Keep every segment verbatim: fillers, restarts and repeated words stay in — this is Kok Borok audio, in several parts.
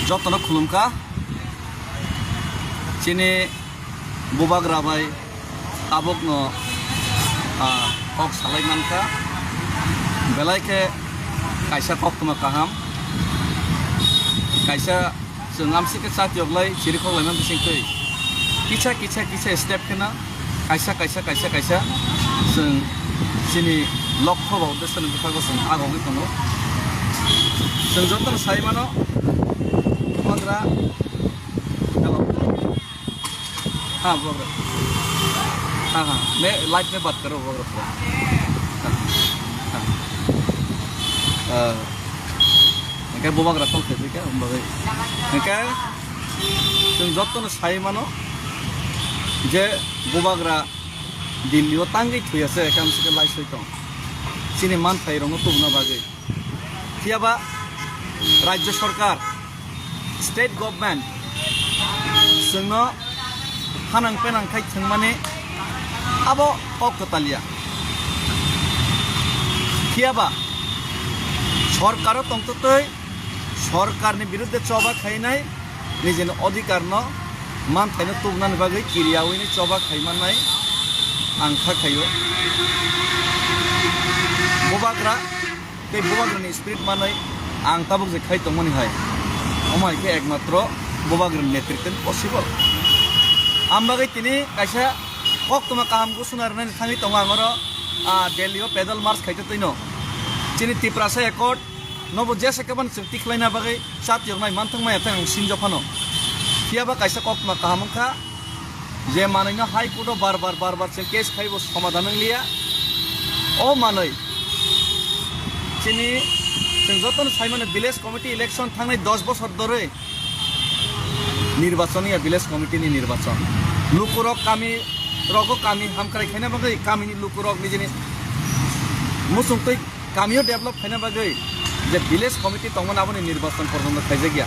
Jotono khulumkha. Chini bubagra bai tabukno, ah, kok salai mankha. Belai khe kaisa koktwma kaham. Kaisa chwng amsike chati oglai chiri khoklai man bising twi. Kisa, kisa, kisa step kheno kaisa, kaisa, kaisa, kaisa chwng chini lokho ba uddesho ni bwkhago chwng agogwi tongo. Chwng jotono sai mano, bubagra, hello. Ha, bubagra. Ha, ha. मैं लाइव में बात कर रहा हूँ, बुबाग्रा. Ha. Ha. Ah. Hingke bubagra kok khe ka, hingke chwng jotono sai mano je bubagra Delhi o tangwi thwi ase, ekam sike lai soi tong. Chini manthai rokno tubuna bagwi. Phiya ba Rajya Sarkar, State Government chwngno hanang penang khai thwngmani abo kok kwtal ya. Phiya ba sorkaro tongtwtwi sorkarni birudde choba khainai nijini odhikarno manthaino tubunani bagwi kiriyawi ni choba khaimannai ang kha khaio. Bubagra tei bubagrani spirit manwi ang tabuk je khai tongmani hai, omo hai khe ekmatro bubagrani netritwni possible. Ang bagwi tini kaisa koktwma kaham gusuna rwnani thangwi tongo ang oro, ah, Delhi o pedal march khai tongwino. Chini Tiprasa Accord nobo jesa khe bani chwng tikhlaina bagwi chatiyoknai manthok maya thang sinjo phano. Phiya ba kaisa koktwma kaham wngkha, je manwino High Court o bar bar, bar bar chwng case khaibo somadhan wngliya. O manwi chini chwng jotono saimano village committee election thangnai dos bosor dorwi nirbachon ya village committee ni nirbachon. Lukurok kami rogo kami hamkrai khaina bagwi kamini lukurok nijini muchungtwi kamio develop khaina bagwi je village committee tongmani aboni nirbachon porjonto khaijakya.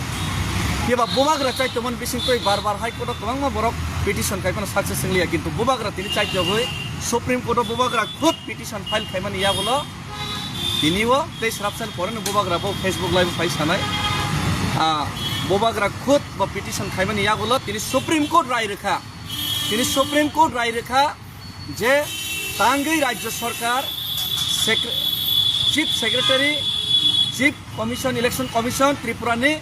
Phiya ba bubagra chai tongmani bisingtwi bar bar High Court o kwbangma borok petition khai phano success wngliya, kintu bubagra tini chai tongwi Supreme Court o bubagra khud petition file khaimani yagulo tini o tei srapsani poreno bubagra bo Facebook live phai sanai. Ah, bubagra khud bo petition khaimani yagulo tini Supreme Court rai rwkha. Tini Supreme Court rai rwkha je tangwi Rajya Sarkar, Secre-, Chief Secretary, Chief Commission, Election Commission Tripura ni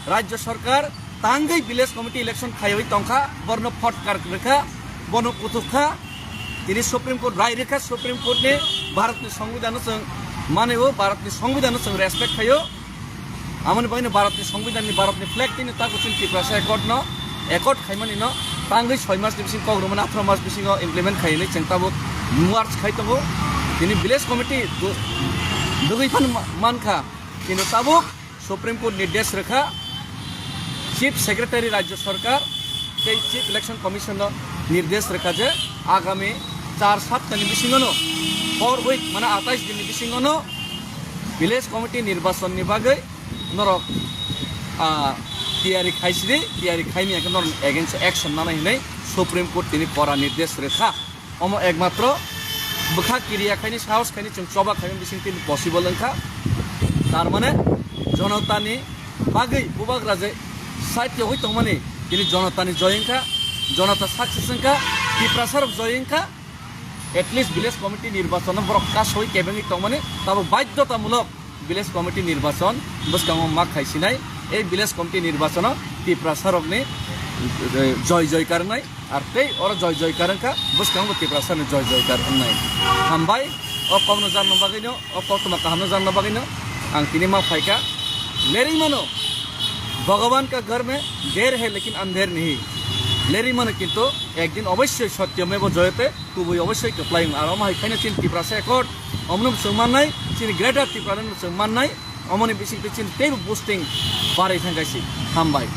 Rajya Sarkar tangwi Village Committee election khaiwi tongkha, borno photkar rwkha, bono kuthuk kha. Tini Supreme Court rai rwkha, Supreme Court ni Bharat ni Songbidan no chwng mani o, Bharat ni Songbidan no chwng respect khaio. Amoni bagwi no Bharat ni Songbidan ni, Bharat ni flag tini tabuk chini Tiprasa Accord no, accord khaimani no tangwi soi mas ni bising kok romani atharo mas bisingo implement khainai chwng tabuk march khai tongo. Tini village committee du-, dugwi phan ma-, mankha, kintu tabuk Supreme Court nirdesh rwkha, Chief Secretary Rajya Sarkar tei Chief Election Commission no nirdesh rwkha je agami char sapta ni bisingo no, four week, mane atais din ni bisingo no village committee nirbachon ni bagwi norok, ah, tiyari khaisidi, tiyari khaini hwnkhe norok against action nanai hinwi Supreme Court tini kora nirdesh rwkha. Omo ekmatro bwkha kiriya khaini, sahos khaini chwng choba khaini bising tini possible wngkha. Tar mane jonotani bagwi bubagra je side yogwi tongmani tini jonotani joy wngkha, jonota success wngkha, Tiprasa rok joy wngkha. At least village committee nirbachon no borok kasoi kebengwi tongmani tabuk baidhotamulok village committee nirbachon bwskango ma khaisinai. Ei village committee nirbachono Tiprasa rokni, eh, joy joy karnai. Ar tei oro joy joy kar wngkha, bwskango Tiprasa ni joy joy kar wngnai. Hambai, o kokno jarno bagwino, o koktwma kahamno jarno bagwino ang tini ma phaikha. Lerwi mano, Bhagavan ka ghar mein der hai lekin andher nahi. Lerwi mano kintu ekdin obossoi satyameva jayate, kubui obossoi kwplai wng. Ar omo hai khaino chini Tiprasa Accord, omono chwng mannai, chini Greater Tripura no chwng mannai. Omoni bisingtwi chini teibo boosting barwi thang kaisi. Hambai.